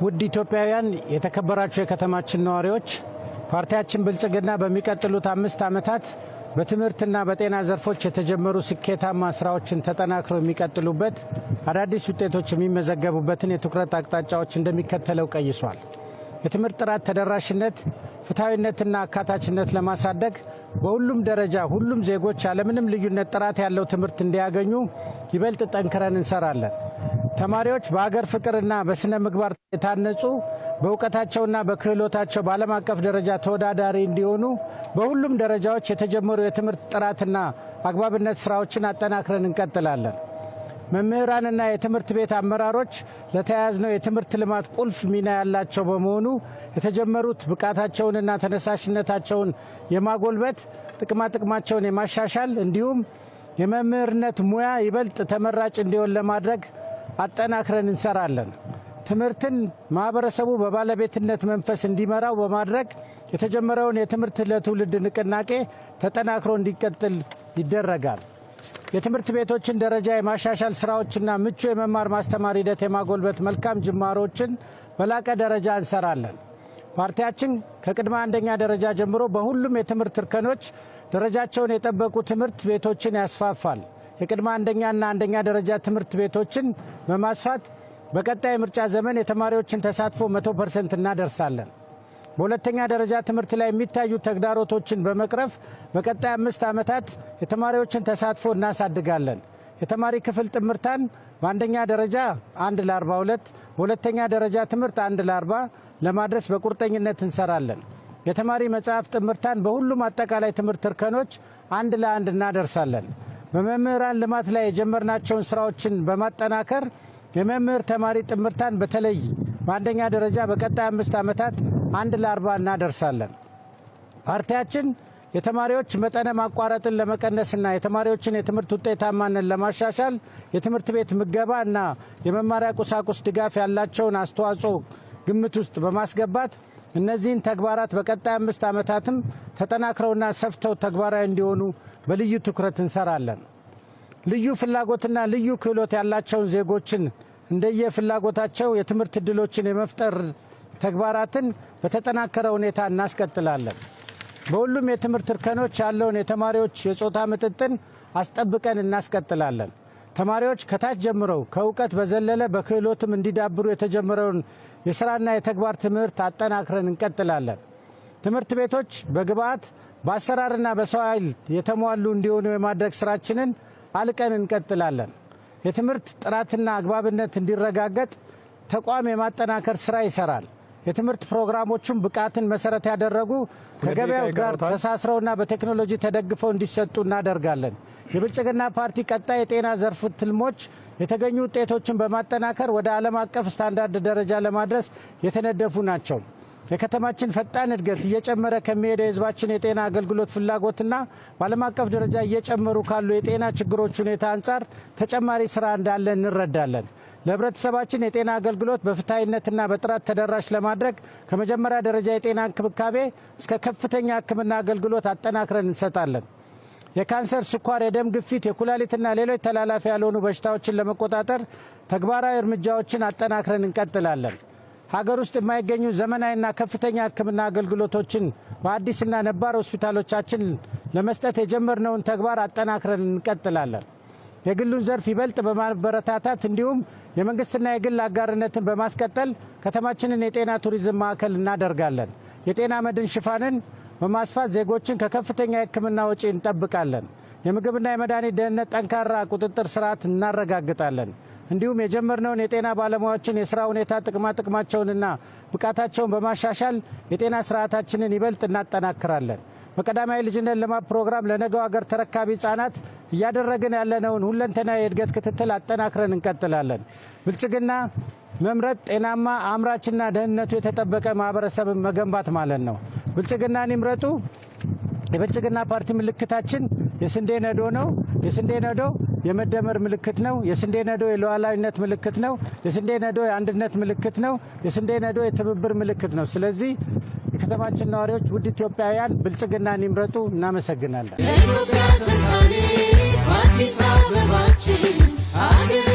ውድ ኢትዮጵያውያን፣ የተከበራችሁ የከተማችን ነዋሪዎች፣ ፓርቲያችን ብልጽግና በሚቀጥሉት 5 ዓመታት በትምህርትና በጤና ዘርፎች የተጀመሩ ስኬታማ ስራዎችን ተጠናክረው የሚቀጥሉበት፣ አዳዲስ ውጤቶች የሚመዘገቡበትን የትኩረት አቅጣጫዎች እንደሚከተለው ቀይሷል። የትምህርት ጥራት፣ ተደራሽነት፣ ፍትሐዊነትና አካታችነት ለማሳደግ በሁሉም ደረጃ ሁሉም ዜጎች ያለምንም ልዩነት ጥራት ያለው ትምህርት እንዲያገኙ ይበልጥ ጠንክረን እንሰራለን። ተማሪዎች በአገር ፍቅርና በስነ ምግባር የታነጹ፣ በእውቀታቸውና በክህሎታቸው በዓለም አቀፍ ደረጃ ተወዳዳሪ እንዲሆኑ በሁሉም ደረጃዎች የተጀመሩ የትምህርት ጥራትና አግባብነት ስራዎችን አጠናክረን እንቀጥላለን። መምህራንና የትምህርት ቤት አመራሮች ለተያያዝነው የትምህርት ልማት ቁልፍ ሚና ያላቸው በመሆኑ የተጀመሩት ብቃታቸውንና ተነሳሽነታቸውን የማጎልበት፣ ጥቅማጥቅማቸውን የማሻሻል እንዲሁም የመምህርነት ሙያ ይበልጥ ተመራጭ እንዲሆን ለማድረግ አጠናክረን እንሰራለን። ትምህርትን ማህበረሰቡ በባለቤትነት መንፈስ እንዲመራው በማድረግ የተጀመረውን የትምህርት ለትውልድ ንቅናቄ ተጠናክሮ እንዲቀጥል ይደረጋል። የትምህርት ቤቶችን ደረጃ የማሻሻል ስራዎችና ምቹ የመማር ማስተማር ሂደት የማጎልበት መልካም ጅማሮችን በላቀ ደረጃ እንሰራለን። ፓርቲያችን ከቅድመ አንደኛ ደረጃ ጀምሮ በሁሉም የትምህርት እርከኖች ደረጃቸውን የጠበቁ ትምህርት ቤቶችን ያስፋፋል። የቅድመ አንደኛና አንደኛ ደረጃ ትምህርት ቤቶችን በማስፋት በቀጣይ ምርጫ ዘመን የተማሪዎችን ተሳትፎ 100% እናደርሳለን። በሁለተኛ ደረጃ ትምህርት ላይ የሚታዩ ተግዳሮቶችን በመቅረፍ በቀጣይ 5 ዓመታት የተማሪዎችን ተሳትፎ እናሳድጋለን። የተማሪ ክፍል ጥምርታን በአንደኛ ደረጃ 1 ለ42፣ በሁለተኛ ደረጃ ትምህርት 1 ለ40 ለማድረስ በቁርጠኝነት እንሰራለን። የተማሪ መጽሐፍ ጥምርታን በሁሉም አጠቃላይ ትምህርት እርከኖች 1 ለ1 እናደርሳለን። በመምህራን ልማት ላይ የጀመርናቸውን ስራዎችን በማጠናከር የመምህር ተማሪ ጥምርታን በተለይ በአንደኛ ደረጃ በቀጣይ 5 ዓመታት 1 ለ40 እናደርሳለን። ፓርቲያችን የተማሪዎች መጠነ ማቋረጥን ለመቀነስና የተማሪዎችን የትምህርት ውጤታማነት ለማሻሻል የትምህርት ቤት ምገባ እና የመማሪያ ቁሳቁስ ድጋፍ ያላቸውን አስተዋጽኦ ግምት ውስጥ በማስገባት እነዚህን ተግባራት በቀጣይ 5 ዓመታትም ተጠናክረውና ሰፍተው ተግባራዊ እንዲሆኑ በልዩ ትኩረት እንሰራለን። ልዩ ፍላጎትና ልዩ ክህሎት ያላቸውን ዜጎችን እንደየፍላጎታቸው የትምህርት ዕድሎችን የመፍጠር ተግባራትን በተጠናከረ ሁኔታ እናስቀጥላለን። በሁሉም የትምህርት እርከኖች ያለውን የተማሪዎች የጾታ ምጥጥን አስጠብቀን እናስቀጥላለን። ተማሪዎች ከታች ጀምረው ከእውቀት በዘለለ በክህሎትም እንዲዳብሩ የተጀመረውን የስራና የተግባር ትምህርት አጠናክረን እንቀጥላለን። ትምህርት ቤቶች በግብዓት፣ በአሰራርና በሰው ኃይል የተሟሉ እንዲሆኑ የማድረግ ስራችንን አልቀን እንቀጥላለን። የትምህርት ጥራትና አግባብነት እንዲረጋገጥ ተቋም የማጠናከር ስራ ይሰራል። የትምህርት ፕሮግራሞቹም ብቃትን መሰረት ያደረጉ፣ ከገበያው ጋር ተሳስረውና በቴክኖሎጂ ተደግፈው እንዲሰጡ እናደርጋለን። የብልጽግና ፓርቲ ቀጣይ የጤና ዘርፍ ትልሞች የተገኙ ውጤቶችን በማጠናከር ወደ ዓለም አቀፍ ስታንዳርድ ደረጃ ለማድረስ የተነደፉ ናቸው። የከተማችን ፈጣን እድገት፣ እየጨመረ ከሚሄደው የሕዝባችን የጤና አገልግሎት ፍላጎትና በዓለም አቀፍ ደረጃ እየጨመሩ ካሉ የጤና ችግሮች ሁኔታ አንጻር ተጨማሪ ስራ እንዳለ እንረዳለን። ለህብረተሰባችን የጤና አገልግሎት በፍትሐዊነትና በጥራት ተደራሽ ለማድረግ ከመጀመሪያ ደረጃ የጤና እንክብካቤ እስከ ከፍተኛ ሕክምና አገልግሎት አጠናክረን እንሰጣለን። የካንሰር፣ ስኳር፣ የደም ግፊት፣ የኩላሊትና ሌሎች ተላላፊ ያልሆኑ በሽታዎችን ለመቆጣጠር ተግባራዊ እርምጃዎችን አጠናክረን እንቀጥላለን። ሀገር ውስጥ የማይገኙ ዘመናዊና ከፍተኛ ሕክምና አገልግሎቶችን በአዲስና ነባር ሆስፒታሎቻችን ለመስጠት የጀመርነውን ተግባር አጠናክረን እንቀጥላለን። የግሉን ዘርፍ ይበልጥ በማበረታታት እንዲሁም የመንግስትና የግል አጋርነትን በማስቀጠል ከተማችንን የጤና ቱሪዝም ማዕከል እናደርጋለን። የጤና መድን ሽፋንን በማስፋት ዜጎችን ከከፍተኛ የሕክምና ወጪ እንጠብቃለን። የምግብና የመድኃኒት ደህንነት ጠንካራ ቁጥጥር ስርዓት እናረጋግጣለን። እንዲሁም የጀመርነውን የጤና ባለሙያዎችን የስራ ሁኔታ፣ ጥቅማ ጥቅማቸውንና ብቃታቸውን በማሻሻል የጤና ስርዓታችንን ይበልጥ እናጠናክራለን። በቀዳማዊ ልጅነት ልማት ፕሮግራም ለነገው ሀገር ተረካቢ ህጻናት እያደረግን ያለነውን ሁለንተናዊ የእድገት ክትትል አጠናክረን እንቀጥላለን። ብልጽግና መምረጥ ጤናማ፣ አምራችና ደህንነቱ የተጠበቀ ማህበረሰብን መገንባት ማለት ነው። ብልጽግናን ይምረጡ። የብልጽግና ፓርቲ ምልክታችን የስንዴ ነዶ ነው። የስንዴ ነዶ የመደመር ምልክት ነው። የስንዴ ነዶ የሉዓላዊነት ምልክት ነው። የስንዴ ነዶ የአንድነት ምልክት ነው። የስንዴ ነዶ የትብብር ምልክት ነው። ስለዚህ የከተማችን ነዋሪዎች፣ ውድ ኢትዮጵያውያን፣ ብልጽግናን ይምረጡ። እናመሰግናለን። ለኢትዮጵያ ተምሳሌት አዲስ አበባችን አገሬ።